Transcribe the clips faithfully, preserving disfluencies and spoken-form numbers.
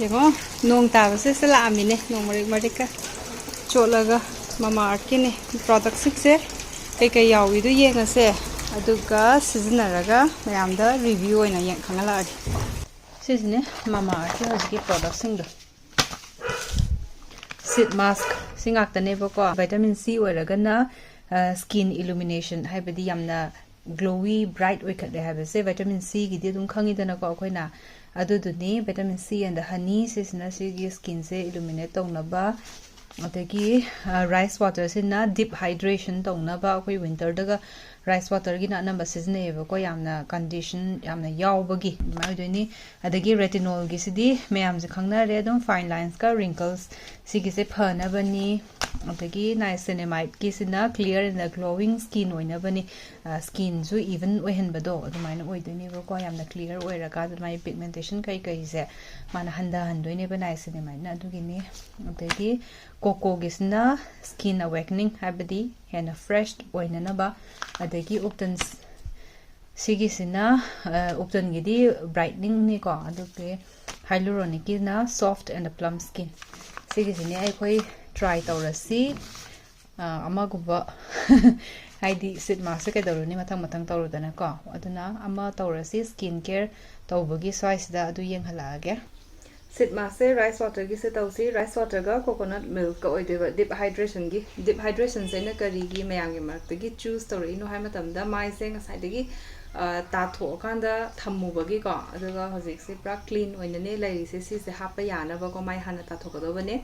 ꯌꯦꯡꯉꯣ, ꯅꯣꯡ ꯇꯥꯕꯁꯦ ꯁꯤꯗ ꯂꯥꯛꯑꯝꯃꯤꯅꯦ, ꯅꯣꯡ ꯃꯔꯤꯛ ꯃꯔꯤꯛꯀ ꯆꯣꯠꯂꯒ꯫ ꯃꯃꯥ ꯑꯥꯔꯠꯀꯤꯅꯦ꯫ ꯄ꯭ꯔꯣꯗꯛꯁꯤꯡꯁꯦ ꯀꯩꯀꯩ ꯌꯥꯎꯏꯗꯣ ꯌꯦꯡꯉꯁꯦ, ꯑꯗꯨꯒ ꯁꯤꯖꯤꯟꯅꯔꯒ ꯃꯌꯥꯝꯗ ꯔꯤꯚ꯭ꯌꯨ ꯑꯣꯏꯅ ꯌꯦꯡ ꯈꯪꯍꯜꯂꯛꯑꯒꯦ꯫ ꯁꯤꯁꯤꯅꯦ ꯃꯃꯥ ꯑꯥꯔꯠꯀꯤ ꯍꯧꯖꯤꯛꯀꯤ ꯄ꯭ꯔꯣꯗꯛꯁꯤꯡꯗꯣ꯫ ꯁꯤꯠ ꯃꯥꯁꯛ ꯁꯤ ꯉꯥꯛꯇꯅꯦꯕꯀꯣ꯫ ꯚꯥꯏꯇꯥꯃꯤꯟ ꯁꯤ ꯑꯣꯏꯔꯒꯅ ꯁ꯭ꯀꯤꯟ ꯏꯂꯨꯃꯤꯅꯦꯁꯟ, ꯍꯥꯏꯕꯗꯤ ꯌꯥꯝꯅ ꯒ꯭ꯂꯣꯋꯤ ꯕ꯭ꯔꯥꯏꯠ ꯑꯣꯏꯈꯠꯂꯦ ꯍꯥꯏꯕꯁꯦ ꯚꯥꯏꯇꯥꯃꯤꯟ ꯁꯤꯒꯤꯗꯤ ꯑꯗꯨꯝ ꯈꯪꯉꯤꯗꯅꯀꯣ ꯑꯩꯈꯣꯏꯅ꯫ ꯑꯗꯨꯗꯨꯅꯤ ꯚꯥꯏꯇꯥꯃꯤꯟ ꯁꯤ ꯑꯦꯟ ꯍꯅꯤ, ꯁꯤꯁꯤꯅ ꯁꯤꯒꯤ ꯁ꯭ꯀꯤꯟꯁꯦ ꯏꯂꯨꯃꯤꯅꯦꯠ ꯇꯧꯅꯕ꯫ ꯑꯗꯒꯤ ꯔꯥꯏꯁ ꯋꯥꯇꯔꯁꯤꯅ ꯗꯤꯞ ꯍꯥꯏꯗ꯭ꯔꯦꯁꯟ ꯇꯧꯅꯕ꯫ ꯑꯩꯈꯣꯏ ꯋꯤꯟꯇꯔꯗꯒ ꯔꯥꯏꯁ ꯋꯥꯇꯔꯒꯤꯅ ꯑꯅꯝꯕ ꯁꯤꯖꯤꯟꯅꯩꯌꯦꯕꯀꯣ, ꯌꯥꯝꯅ ꯀꯟꯗꯤꯁꯟ ꯌꯥꯝꯅ ꯌꯥꯎꯕꯒꯤ ꯑꯗꯨꯃꯥꯏꯅ ꯑꯣꯏꯗꯣꯏꯅꯤ꯫ ꯑꯗꯒꯤ ꯔꯦꯇꯤꯅꯣꯜꯒꯤꯁꯤꯗꯤ ꯃꯌꯥꯝꯁꯦ ꯈꯪꯅꯔꯦ ꯑꯗꯨꯝ, ꯐꯥꯏꯟ ꯂꯥꯏꯟꯁꯀ ꯔꯤꯡꯀꯜꯁ ꯁꯤꯒꯤꯁꯦ ꯐꯅꯕꯅꯤ꯫ ꯑꯗꯒꯤ ꯅꯥꯏꯁꯤꯅꯦꯃꯥꯏꯠꯀꯤꯁꯤꯅ clear and glowing skin ꯑꯣꯏꯅꯕꯅꯤ꯫ ꯁ꯭ꯀꯤꯟꯁꯨ ꯏꯚꯟ ꯑꯣꯏꯍꯟꯕꯗꯣ ꯑꯗꯨꯃꯥꯏꯅ ꯑꯣꯏꯗꯣꯏꯅꯦꯕꯀꯣ, ꯌꯥꯝꯅ ꯀ꯭ꯂꯤꯌꯥꯔ ꯑꯣꯏꯔꯀꯥꯟꯗ ꯃꯥꯒꯤ ꯄꯤꯒꯃꯦꯟꯇꯦꯁꯟ ꯀꯩ ꯀꯩꯁꯦ ꯃꯥꯅ ꯍꯟꯊꯍꯟꯗꯣꯏꯅꯦꯕ ꯅꯥꯏꯁꯤꯅꯦꯃꯥꯏꯠꯅ꯫ ꯑꯗꯨꯒꯤꯅꯤ꯫ ꯑꯗꯒꯤ ꯀꯣꯀꯣꯒꯤꯁꯤꯅ ꯁ꯭ꯀꯤꯟ ꯑꯋꯦꯛꯅꯤꯡ, ꯍꯥꯏꯕꯗꯤ ꯍꯦꯟꯅ ꯐ꯭ꯔꯦꯁ ꯑꯣꯏꯅꯅꯕ꯫ ꯑꯗꯒꯤ ꯎꯞꯇꯟꯁ ꯁꯤꯒꯤꯁꯤꯅ, ꯑ, ꯎꯞꯇꯟꯒꯤꯗꯤ ꯕ꯭ꯔꯥꯏꯠꯅꯤꯡꯅꯤꯀꯣ, ꯑꯗꯨꯒꯤ ꯍꯥꯏꯂꯨꯔꯣꯅꯤꯛꯀꯤꯅ soft and plump skin꯫ ꯁꯤꯒꯤꯁꯤꯅꯦ ꯑꯩꯈꯣꯏ ꯇ꯭ꯔꯥꯏ ꯇꯧꯔꯁꯤ꯫ ꯑ, ꯑꯃꯒꯨꯝꯕ ꯍꯥꯏꯗꯤ ꯁꯤꯠ ꯃꯥꯁꯁꯦ ꯀꯩꯗꯧꯔꯨꯅꯤ, ꯃꯊꯪ ꯃꯊꯪ ꯇꯧꯔꯨꯗꯅꯀꯣ꯫ ꯑꯗꯨꯅ ꯑꯃ ꯇꯧꯔꯁꯤ, ꯁ꯭ꯀꯤꯟ ꯀꯦꯌꯔ ꯇꯧꯕꯒꯤ ꯁ꯭ꯋꯥꯏꯁꯤꯗ ꯑꯗꯨ ꯌꯦꯡꯍꯜꯂꯛꯑꯒꯦ꯫ ꯁꯤꯠ ꯃꯥꯁꯁꯦ ꯔꯥꯏꯁ ꯋꯥꯇꯔꯒꯤꯁꯦ ꯇꯧꯁꯤ꯫ ꯔꯥꯏꯁ ꯋꯥꯇꯔꯒ ꯀꯣꯀꯣꯅꯠ ꯃꯤꯜꯛꯀ ꯑꯣꯏꯗꯣꯏꯕ ꯗꯤꯞ ꯍꯥꯏꯗ꯭ꯔꯦꯁꯟꯒꯤ꯫ ꯗꯤꯞ ꯍꯥꯏꯗ꯭ꯔꯦꯁꯟꯁꯦ ꯑꯩꯅ ꯀꯔꯤꯒꯤ ꯃꯌꯥꯝꯒꯤ ꯃꯔꯛꯇꯒꯤ ꯆꯨꯁ ꯇꯧꯔꯛꯏꯅꯣ ꯍꯥꯏ ꯃꯇꯝꯗ, ꯃꯥꯏꯁꯦ ꯉꯁꯥꯏꯗꯒꯤ, ꯑ, ꯇꯥꯊꯣꯛꯑꯀꯥꯟꯗ ꯊꯝꯃꯨꯕꯒꯤꯀꯣ꯫ ꯑꯗꯨꯒ ꯍꯧꯖꯤꯛꯁꯦ ꯄꯨꯔꯥ ꯀ꯭ꯂꯤꯟ ꯑꯣꯏꯅꯅꯦ ꯂꯩꯔꯤꯁꯦ꯫ ꯁꯤꯁꯦ ꯍꯥꯞꯄ ꯌꯥꯅꯕꯀꯣ ꯃꯥꯏ ꯍꯥꯟꯅ ꯇꯥꯊꯣꯛꯀꯗꯧꯕꯅꯦ꯫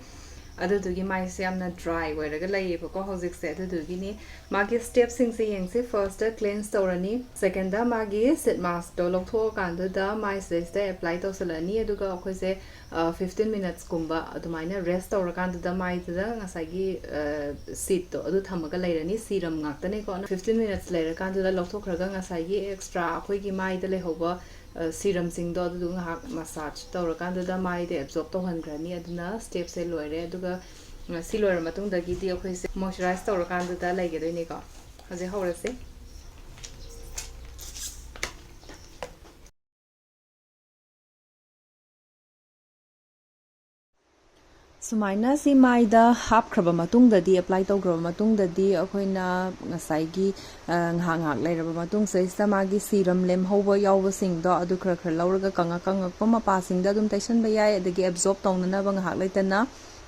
ꯑꯗꯨꯗꯨꯒꯤ ꯃꯥꯏꯁꯦ ꯌꯥꯝꯅ ꯗ꯭ꯔꯥꯏ ꯑꯣꯏꯔꯒ ꯂꯩꯌꯦꯕꯀꯣ ꯍꯧꯖꯤꯛꯁꯦ꯫ ꯑꯗꯨꯗꯨꯒꯤꯅꯤ꯫ ꯃꯥꯒꯤ ꯁ꯭ꯇꯦꯞꯁꯤꯡꯁꯦ ꯌꯦꯡꯁꯤ꯫ ꯐꯥꯔꯁꯇ ꯀ꯭ꯂꯦꯟꯁ ꯇꯧꯔꯅꯤ꯫ ꯁꯦꯀꯦꯟꯗ ꯃꯥꯒꯤ ꯁꯤꯠ ꯃꯥꯁꯛꯇꯣ ꯂꯧꯊꯣꯛꯑꯀꯥꯟꯗꯨꯗ ꯃꯥꯏꯁꯤꯗꯩꯁꯤꯗ ꯑꯦꯄ꯭ꯂꯥꯏ ꯇꯧꯁꯜꯂꯅꯤ꯫ ꯑꯗꯨꯒ ꯑꯩꯈꯣꯏꯁꯦ, ꯑ, ꯐꯤꯐꯇꯤꯟ ꯃꯤꯅꯠꯁꯀꯨꯝꯕ ꯑꯗꯨꯃꯥꯏꯅ ꯔꯦꯁ ꯇꯧꯔꯀꯥꯟꯗꯨꯗ ꯃꯥꯏꯗꯨꯗ ꯉꯁꯥꯏꯒꯤ, ꯑ, ꯁꯤꯠꯇꯣ ꯑꯗꯨ ꯊꯝꯃꯒ ꯂꯩꯔꯅꯤ꯫ ꯁꯤꯔꯝ ꯉꯥꯛꯇꯅꯦꯀꯣ꯫ ꯐꯤꯐꯇꯤꯟ ꯃꯤꯅꯠꯁ ꯂꯩꯔꯀꯥꯟꯗꯨꯗ ꯂꯧꯊꯣꯛꯈ꯭ꯔꯒ ꯉꯁꯥꯏꯒꯤ ꯑꯦꯛꯁꯇ꯭ꯔꯥ ꯑꯩꯈꯣꯏꯒꯤ ꯃꯥꯏꯗ ꯂꯩꯍꯧꯕ, ꯑ, ꯁꯤꯔꯝꯁꯤꯡꯗꯣ ꯑꯗꯨꯗꯨ ꯉꯥꯏꯍꯥꯛ ꯃꯁꯥꯖ ꯇꯧꯔꯀꯥꯟꯗꯨꯗ ꯃꯥꯏꯗ ꯑꯦꯕꯖꯣꯔꯕ ꯇꯧꯍꯟꯈ꯭ꯔꯅꯤ꯫ ꯑꯗꯨꯅ ꯁ꯭ꯇꯦꯞꯁꯦ ꯂꯣꯏꯔꯦ꯫ ꯑꯗꯨꯒ, ꯑ, ꯁꯤ ꯂꯣꯏꯔ ꯃꯇꯨꯡꯗꯒꯤꯗꯤ ꯑꯩꯈꯣꯏꯁꯦ ꯃꯣꯏꯆꯔꯥꯏꯁ ꯇꯧꯔꯀꯥꯟꯗꯨꯗ ꯂꯩꯒꯗꯣꯏꯅꯤꯀꯣ꯫ ꯍꯧꯖꯤꯛ ꯍꯧꯔꯁꯤ꯫ ꯁꯨꯃꯥꯏꯅ ꯁꯤ ꯃꯥꯏꯗ ꯍꯥꯞꯈ꯭ꯔꯕ ꯃꯇꯨꯡꯗꯗꯤ, ꯑꯦꯄ꯭ꯂꯥꯏ ꯇꯧꯈ꯭ꯔꯕ ꯃꯇꯨꯡꯗꯗꯤ, ꯑꯩꯈꯣꯏꯅ ꯉꯁꯥꯏꯒꯤ, ꯑ, ꯉꯥꯏꯍꯥꯛ ꯉꯥꯏꯍꯥꯛ ꯂꯩꯔꯕ ꯃꯇꯨꯡꯁꯤꯗꯩꯁꯤꯗ ꯃꯥꯒꯤ ꯁꯤꯔꯝ ꯂꯦꯝꯍꯧꯕ ꯌꯥꯎꯕꯁꯤꯡꯗꯣ ꯑꯗꯨ ꯈꯔ ꯈꯔ ꯂꯧꯔꯒ ꯀꯪꯉꯛ ꯀꯪꯉꯛꯄ ꯃꯄꯥꯁꯤꯡꯗ ꯑꯗꯨꯝ ꯇꯩꯁꯟꯕ ꯌꯥꯏ꯫ ꯑꯗꯒꯤ ꯑꯦꯕꯖꯣꯔꯕ ꯇꯧꯅꯅꯕ ꯉꯥꯏꯍꯥꯛ ꯂꯩꯇꯅ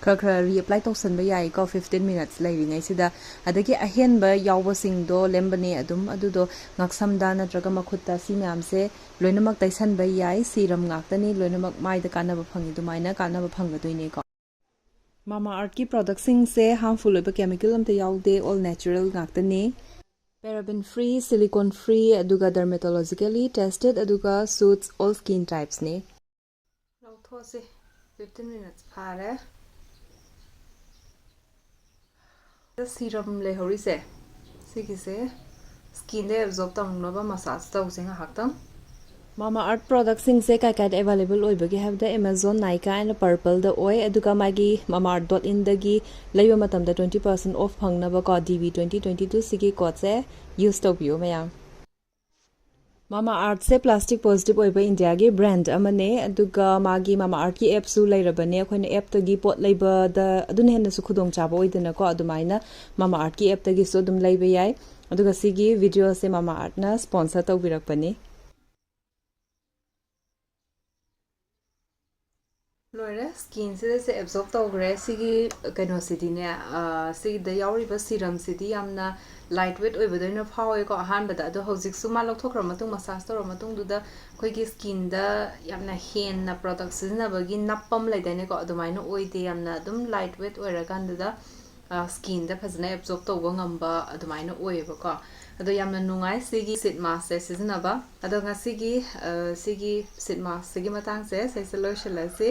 ꯈꯔ ꯈꯔ ꯔꯤꯑꯦꯄ꯭ꯂꯥꯏ ꯇꯧꯁꯟꯕ ꯌꯥꯏꯀꯣ, ꯐꯤꯐꯇꯤꯟ ꯃꯤꯅꯠꯁ ꯂꯩꯔꯤꯉꯩꯁꯤꯗ꯫ ꯑꯗꯒꯤ ꯑꯍꯦꯟꯕ ꯌꯥꯎꯕꯁꯤꯡꯗꯣ ꯂꯦꯝꯕꯅꯦ ꯑꯗꯨꯝ, ꯑꯗꯨꯗꯣ ꯉꯛꯁꯝꯗ ꯅꯠꯇ꯭ꯔꯒ ꯃꯈꯨꯠꯇ, ꯁꯤ ꯃꯌꯥꯝꯁꯦ ꯂꯣꯏꯅꯃꯛ ꯇꯩꯁꯟꯕ ꯌꯥꯏ꯫ ꯁꯤꯔꯝ ꯉꯥꯛꯇꯅꯤ, ꯂꯣꯏꯅꯃꯛ ꯃꯥꯏꯗ ꯀꯥꯟꯅꯕ ꯐꯪꯉꯤ ꯑꯗꯨꯃꯥꯏꯅ ꯀꯥꯟꯅꯕ ꯐꯪꯒꯗꯣꯏꯅꯦꯀꯣ꯫ ꯃꯥꯃꯥ ꯑꯥꯔꯠꯀꯤ ꯄ꯭ꯔꯣꯗꯛꯁꯤꯡꯁꯦ ꯍꯥꯔꯝꯐꯨꯜ ꯑꯣꯏꯕ ꯀꯦꯃꯤꯀꯦꯜ ꯑꯝꯇ ꯌꯥꯎꯗꯦ, ꯑꯣꯜ ꯅꯦꯆꯔꯦꯜ ꯉꯥꯛꯇꯅꯤ꯫ ꯄꯦꯔꯥꯕꯤꯟ ꯐ꯭ꯔꯤ, ꯁꯤꯂꯤꯀꯣꯟ ꯐ꯭ꯔꯤ, ꯑꯗꯨꯒ ꯗꯔꯃꯦꯇꯣꯂꯣꯖꯤꯀꯦꯂꯤ ꯇꯦꯁꯇꯦꯠ, ꯑꯗꯨꯒ ꯁꯨꯠꯁ ꯑꯣꯜ ꯁ꯭ꯀꯤꯟ ꯇꯥꯏꯞꯁꯅꯤ꯫ ꯂꯧꯊꯣꯛꯑꯁꯤ꯫ ꯐꯤꯐꯇꯤꯟ ꯃꯤꯅꯠꯁ ꯐꯥꯔꯦ꯫ ꯁꯤꯔꯝ ꯂꯩꯍꯧꯔꯤꯁꯦ, ꯁꯤꯒꯤꯁꯦ ꯁ꯭ꯀꯤꯟꯗ ꯑꯦꯕꯖꯣꯔꯕ ꯇꯧꯅꯕ ꯃꯁꯥꯖ ꯇꯧꯁꯦ ꯉꯥꯏꯍꯥꯛꯇꯪ꯫ ꯃꯥꯃꯥ ꯑꯥꯔꯠ ꯄ꯭ꯔꯣꯗꯛꯁꯤꯡꯁꯦ ꯀꯥꯏ ꯀꯥꯏꯗ ꯑꯦꯕꯥꯏꯂꯦꯕꯜ ꯑꯣꯏꯕꯒꯦ ꯍꯥꯏꯕꯗ, ꯑꯦꯃꯥꯖꯣꯟ, ꯅꯥꯏꯀꯥ ꯑꯦꯟ ꯄꯔꯄꯜꯗ ꯑꯣꯏ, ꯑꯗꯨꯒ ꯃꯥꯒꯤ ꯃꯥꯃꯥ ꯑꯥꯔꯠ ꯗꯣꯠ ꯏꯟꯗꯒꯤ ꯂꯩꯕ ꯃꯇꯝꯗ ꯇ꯭ꯋꯦꯟꯇꯤ ꯄꯥꯔꯁꯦꯟ ꯑꯣꯐ ꯐꯪꯅꯕꯀꯣ, D B twenty twenty two ꯁꯤꯒꯤ ꯀꯣꯗꯁꯦ ꯌꯨꯁ ꯇꯧꯕꯤꯌꯨ ꯃꯌꯥꯝ꯫ ꯃꯥꯃꯥ ꯑꯥꯔꯠꯁꯦ ꯄ꯭ꯂꯥꯁꯇꯤꯛ ꯄꯣꯖꯤꯇꯤꯚ ꯑꯣꯏꯕ ꯏꯟꯗꯤꯌꯥꯒꯤ ꯕ꯭ꯔꯥꯟꯗ ꯑꯃꯅꯦ, ꯑꯗꯨꯒ ꯃꯥꯒꯤ ꯃꯥꯃꯥ ꯑꯥꯔꯠꯀꯤ ꯑꯦꯞꯁꯨ ꯂꯩꯔꯕꯅꯦ꯫ ꯑꯩꯈꯣꯏꯅ ꯑꯦꯞꯇꯒꯤ ꯄꯣꯠ ꯂꯩꯕꯗ ꯑꯗꯨꯅ ꯍꯦꯟꯅꯁꯨ ꯈꯨꯗꯣꯡꯆꯥꯕ ꯑꯣꯏꯗꯅꯀꯣ, ꯑꯗꯨꯃꯥꯏꯅ ꯃꯥꯃꯥ ꯑꯥꯔꯠꯀꯤ ꯑꯦꯞꯇꯒꯤꯁꯨ ꯑꯗꯨꯝ ꯂꯩꯕ ꯌꯥꯏ꯫ ꯑꯗꯨꯒ ꯁꯤꯒꯤ ꯚꯤꯗꯤꯑꯣꯁꯦ ꯃꯥꯃꯥ ꯑꯥꯔꯠꯅ ꯁ꯭ꯄꯣꯟꯁꯔ ꯇꯧꯕꯤꯔꯛꯄꯅꯤ꯫ ꯂꯣꯏꯔꯦ, ꯁ꯭ꯀꯤꯟꯁꯤꯗꯁꯦ ꯑꯦꯕꯖꯣꯔꯕ ꯇꯧꯈ꯭ꯔꯦ꯫ ꯁꯤꯒꯤ ꯀꯩꯅꯣꯁꯤꯗꯤꯅꯦ, ꯑ, ꯁꯤꯗ ꯌꯥꯎꯔꯤꯕ ꯁꯤꯔꯝꯁꯤꯗꯤ ꯌꯥꯝꯅ ꯂꯥꯏꯠ ꯋꯦꯠ ꯑꯣꯏꯕꯗꯧꯅ ꯐꯥꯎꯋꯦꯀꯣ ꯑꯍꯥꯟꯕꯗ꯫ ꯑꯗꯣ ꯍꯧꯖꯤꯛꯁꯨ ꯃꯥ ꯂꯧꯊꯣꯛꯈ꯭ꯔ ꯃꯇꯨꯡ, ꯃꯁꯥꯖ ꯇꯧꯔ ꯃꯇꯨꯡꯗꯨꯗ ꯑꯩꯈꯣꯏꯒꯤ ꯁ꯭ꯀꯤꯟꯗ ꯌꯥꯝꯅ ꯍꯦꯟꯅ ꯄ꯭ꯔꯣꯗꯛ ꯁꯤꯖꯤꯟꯅꯕꯒꯤ ꯅꯞꯄ ꯑꯃ ꯂꯩꯗꯥꯏꯅꯦꯀꯣ, ꯑꯗꯨꯃꯥꯏꯅ ꯑꯣꯏꯗꯦ꯫ ꯌꯥꯝꯅ ꯑꯗꯨꯝ ꯂꯥꯏꯠ ꯋꯦꯠ ꯑꯣꯏꯔꯀꯥꯟꯗꯨꯗ, ꯑ, ꯁ꯭ꯀꯤꯟꯗ ꯐꯖꯅ ꯑꯦꯕꯖꯣꯔꯕ ꯇꯧꯕ ꯉꯝꯕ ꯑꯗꯨꯃꯥꯏꯅ ꯑꯣꯏꯌꯦꯕꯀꯣ꯫ ꯑꯗꯣ ꯌꯥꯝꯅ ꯅꯨꯡꯉꯥꯏ ꯁꯤꯒꯤ ꯁꯤꯠ ꯃꯥꯁꯁꯦ ꯁꯤꯖꯤꯟꯅꯕ꯫ ꯑꯗꯣ ꯉꯁꯤꯒꯤ, ꯑ, ꯁꯤꯒꯤ ꯁꯤꯠ ꯃꯥꯁꯁꯤꯒꯤ ꯃꯇꯥꯡꯁꯦ ꯁꯤꯁꯦ ꯂꯣꯏꯁꯤꯜꯂꯁꯤ꯫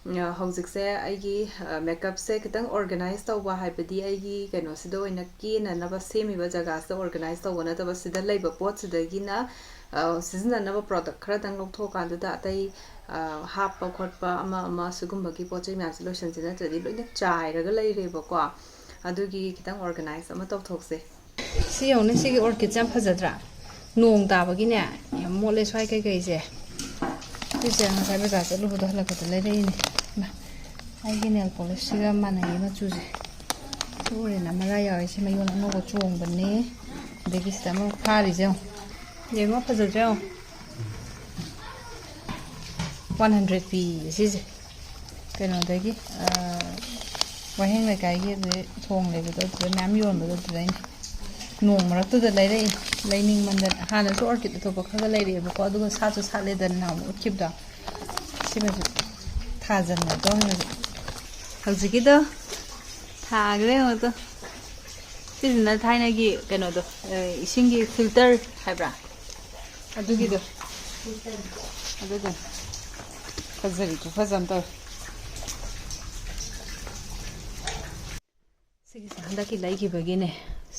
ꯑ, ꯍꯧꯖꯤꯛꯁꯦ ꯑꯩꯒꯤ, ꯑ, ꯃꯦꯀꯞꯁꯦ ꯈꯤꯇꯪ ꯑꯣꯔꯒꯅꯥꯏꯁ ꯇꯧꯕ, ꯍꯥꯏꯕꯗꯤ ꯑꯩꯒꯤ ꯀꯩꯅꯣꯁꯤꯗ ꯑꯣꯏꯅ ꯀꯦꯅꯅꯕ ꯁꯦꯝꯃꯤꯕ ꯖꯒꯥꯁꯤꯗ ꯑꯣꯔꯒꯅꯥꯏꯁ ꯇꯧꯕ ꯅꯠꯇꯕ, ꯁꯤꯗ ꯂꯩꯕ ꯄꯣꯠꯁꯤꯗꯒꯤꯅ, ꯑ, ꯁꯤꯖꯤꯟꯅꯅꯕ ꯄ꯭ꯔꯣꯗꯛ ꯈꯔꯗꯪ ꯂꯧꯊꯣꯛꯑꯀꯥꯟꯗꯨꯗ ꯑꯇꯩ, ꯑ, ꯍꯥꯞꯄ ꯈꯣꯠꯄ ꯑꯃ ꯑꯃ ꯁꯤꯒꯨꯝꯕꯒꯤ ꯄꯣꯠ ꯆꯩ ꯃꯌꯥꯝꯁꯦ ꯂꯣꯏꯁꯤꯟꯁꯤ, ꯅꯠꯇ꯭ꯔꯗꯤ ꯂꯣꯏꯅ ꯆꯥꯏꯔꯒ ꯂꯩꯔꯦꯕꯀꯣ꯫ ꯑꯗꯨꯒꯤ ꯈꯤꯇꯪ ꯑꯣꯔꯒꯅꯥꯏꯁ ꯑꯃ ꯇꯧꯊꯣꯛꯁꯦ꯫ ꯁꯤ ꯌꯦꯡꯉꯨꯅꯦ, ꯁꯤꯒꯤ ꯑꯣꯔꯀꯤꯗꯁꯦ ꯌꯥꯝ ꯐꯖꯗ꯭ꯔꯥ? ꯅꯣꯡ ꯇꯥꯕꯒꯤꯅꯦ, ꯌꯥꯝ ꯃꯣꯠꯂꯦ ꯁ꯭ꯋꯥꯏ ꯀꯩꯀꯩꯁꯦ꯫ ꯁꯤꯁꯦ ꯉꯁꯥꯏ ꯕꯖꯥꯔ ꯆꯠꯂꯨꯕꯗꯣ ꯍꯜꯂꯛꯄꯗ ꯂꯩꯔꯛꯏꯅꯦ꯫ ꯏꯃꯥ, ꯑꯩꯒꯤ ꯅꯦꯜ ꯄꯣꯂꯤꯁꯁꯤꯒ ꯃꯥꯟꯅꯩꯌꯦ ꯃꯆꯨꯁꯦ꯫ ꯁꯤ ꯎꯔꯦꯅ ꯃꯔꯥ ꯌꯥꯎꯔꯤꯁꯦ, ꯃꯌꯣꯟ ꯑꯅꯧꯕ ꯆꯣꯡꯕꯅꯦ꯫ ꯑꯗꯒꯤ ꯁꯤꯗ ꯑꯃ ꯐꯥꯔꯤꯁꯦ ꯌꯦꯡꯉꯣ꯫ ꯌꯦꯡꯉꯣ, ꯐꯖꯗ꯭ꯔꯥ ꯌꯦꯡꯉꯣ꯫ ꯋꯥꯟ ꯍꯟꯗ꯭ꯔꯦꯠ ꯄꯤꯌꯦ ꯁꯤꯁꯦ꯫ ꯀꯩꯅꯣꯗꯒꯤ, ꯑꯥ, ꯋꯥꯍꯦꯡ ꯂꯩꯀꯥꯏꯒꯤ ꯑꯗꯨꯗꯩ ꯊꯣꯡ ꯂꯩꯕꯗꯣ, ꯑꯗꯨꯗ ꯃꯌꯥꯝ ꯌꯣꯟꯕꯗꯣ, ꯑꯗꯨꯗꯩꯅꯦ꯫ ꯅꯣꯡ ꯃꯔꯛꯇꯨꯗ ꯂꯩꯔꯛꯏ, ꯂꯩꯅꯤꯡꯃꯟꯗꯅ꯫ ꯍꯥꯟꯅꯁꯨ ꯑꯣꯔꯀꯤꯗ ꯑꯇꯣꯞꯄ ꯈꯔꯒ ꯂꯩꯔꯛꯑꯦꯕꯀꯣ, ꯑꯗꯨꯒ ꯁꯥꯠꯁꯨ ꯁꯥꯠꯂꯦꯗꯅ ꯅꯍꯥꯟꯃꯨꯛ ꯎꯠꯈꯤꯕꯗꯣ꯫ ꯁꯤꯃꯁꯨ ꯊꯥꯖꯟꯒꯗꯧꯅꯦ ꯍꯧꯖꯤꯛ꯫ ꯍꯧꯖꯤꯛꯀꯤꯗꯣ ꯊꯥꯈ꯭ꯔꯦ ꯌꯦꯡꯉꯣ ꯇꯣ꯫ ꯁꯤꯁꯤꯅ ꯊꯥꯏꯅꯒꯤ ꯀꯩꯅꯣꯗꯣ, ꯑꯦ, ꯏꯁꯤꯡꯒꯤ ꯐꯤꯜꯇꯔ ꯍꯥꯏꯕ꯭ꯔꯥ? ꯑꯗꯨꯒꯤꯗꯣ꯫ ꯑꯗꯨꯗꯣ꯫ ꯐꯖꯔꯤ, ꯈꯨꯐꯖ ꯑꯃ ꯇꯧꯔꯦ꯫ ꯁꯤꯒꯤꯁꯦ ꯍꯟꯗꯛꯀꯤ ꯂꯩꯈꯤꯕꯒꯤꯅꯦ꯫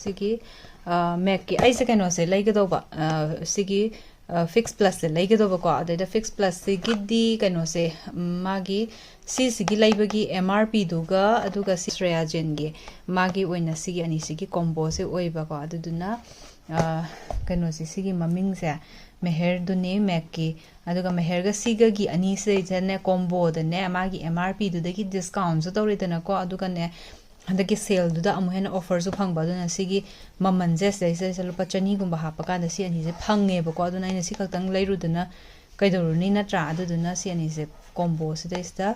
ꯁꯤꯒꯤ, ꯑ, ꯃꯦꯛꯀꯤ, ꯑꯩꯁꯦ ꯀꯩꯅꯣꯁꯦ ꯂꯩꯒꯗꯧꯕ, ꯑ, ꯁꯤꯒꯤ, ꯑ, ꯐꯤꯛꯁ ꯄ꯭ꯂꯁꯁꯦ ꯂꯩꯒꯗꯧꯕꯀꯣ꯫ ꯑꯗꯩꯗ ꯐꯤꯛꯁ ꯄ꯭ꯂꯁꯁꯤꯒꯤꯗꯤ ꯀꯩꯅꯣꯁꯦ, ꯎꯝ, ꯃꯥꯒꯤ ꯁꯤꯁꯤꯒꯤ ꯂꯩꯕꯒꯤ ꯑꯦꯝ ꯑꯥꯔ ꯄꯤꯗꯨꯒ ꯑꯗꯨꯒ ꯁꯤ ꯁ꯭ꯔꯦꯌꯥꯖꯦꯟꯒꯤ ꯃꯥꯒꯤ ꯑꯣꯏꯅ ꯁꯤꯒꯤ ꯑꯅꯤꯁꯤꯒꯤ ꯀꯣꯝꯕꯣꯁꯦ ꯑꯣꯏꯕꯀꯣ꯫ ꯑꯗꯨꯗꯨꯅ, ꯑ, ꯀꯩꯅꯣꯁꯦ, ꯁꯤꯒꯤ ꯃꯃꯤꯡꯁꯦ ꯃꯦꯍꯔꯗꯨꯅꯦ, ꯃꯦꯛꯀꯤ꯫ ꯑꯗꯨꯒ ꯃꯦꯍꯔꯒ ꯁꯤꯒꯒꯤ ꯑꯅꯤꯁꯤꯗꯩꯗꯅꯦ, ꯀꯣꯝꯕꯣꯗꯅꯦ, ꯃꯥꯒꯤ ꯑꯦꯝ ꯑꯥꯔ ꯄꯤꯗꯨꯗꯒꯤ ꯗꯤꯁꯀꯥꯎꯟꯁꯨ ꯇꯧꯔꯦꯗꯅꯀꯣ꯫ ꯑꯗꯨꯒꯅꯦ, ꯍꯟꯗꯛꯀꯤ ꯁꯦꯜꯗꯨꯗ ꯑꯃꯨꯛ ꯍꯦꯟꯅ ꯑꯣꯐꯔꯁꯨ ꯐꯪꯕ꯫ ꯑꯗꯨꯅ ꯁꯤꯒꯤ ꯃꯃꯜꯁꯦ ꯁꯤꯗꯩꯁꯤꯗꯩꯁꯤꯗ ꯂꯨꯄꯥ ꯆꯅꯤꯒꯨꯝꯕ ꯍꯥꯞꯄꯀꯥꯟꯗ ꯁꯤ ꯑꯅꯤꯁꯦ ꯐꯪꯉꯦꯕꯀꯣ꯫ ꯑꯗꯨꯅ ꯑꯩꯅ ꯁꯤ ꯈꯛꯇꯪ ꯂꯩꯔꯨꯗꯅ ꯀꯩꯗꯧꯔꯨꯅꯤ, ꯅꯠꯇ꯭ꯔꯥ? ꯑꯗꯨꯗꯨꯅ ꯁꯤ ꯑꯅꯤꯁꯦ ꯀꯣꯝꯕꯣꯁꯤꯗꯩꯁꯤꯗ,